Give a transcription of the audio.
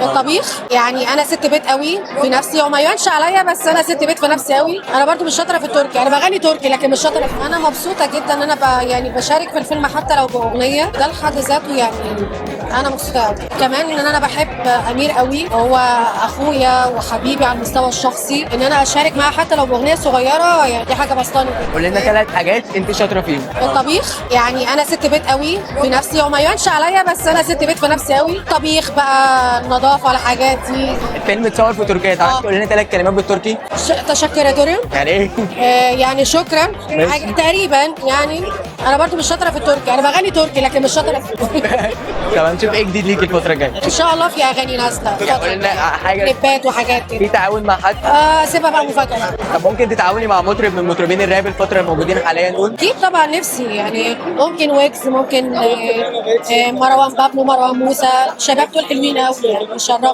الطبيخ، يعني انا ست بيت قوي في نفسي وما يبانش عليا، بس انا ست بيت في نفسي قوي. انا برضو مش شاطرة في التركي، انا بغني تركي لكن مش شاطرة. انا مبسوطة جدا ان انا يعني بشارك في الفيلم حتى لو باغنيه، ده لحد ذاته يعني انا مبسوطة قوي. كمان ان انا بحب امير قوي، هو اخويا وحبيبي على المستوى الشخصي، ان انا اشارك معاه حتى لو باغنية صغيرة يعني دي حاجة بسطاني جدا. قول لنا ثلاث حاجات انت شاطرة فيهم. الطبيخ، يعني انا ست بيت قوي في نفسي وما يبانش عليا، بس انا ست بيت في نفسي قوي. طبيخ بقى، النظافه، الحاجات دي. الفيلم اتصور في تركيا، تعرفي آه. تقول لنا ثلاث كلمات بالتركي؟ Teşekkür ederim. يعني ايه؟ يعني شكرا. ماشي. تقريبا يعني انا برضو مش شاطرة في التركي، انا بغني تركي لكن مش شاطرة في طب هنشوف ايه جديد ليكي الفترة الجاية؟ ان شاء الله في اغاني نازله. قول لنا حاجة. كليبات وحاجات في كده. تعاون مع حد؟ سيبها بقى مفاجاه. طب ممكن تتعاوني مع مطرب من مطربين الراب الفترة الموجودين حاليا نقول؟ اكيد طبعا، نفسي يعني، ممكن ويجز، ممكن مروان بابلو، مروان موسى، شباب دول حلوين قوي يعني، يشرفوا.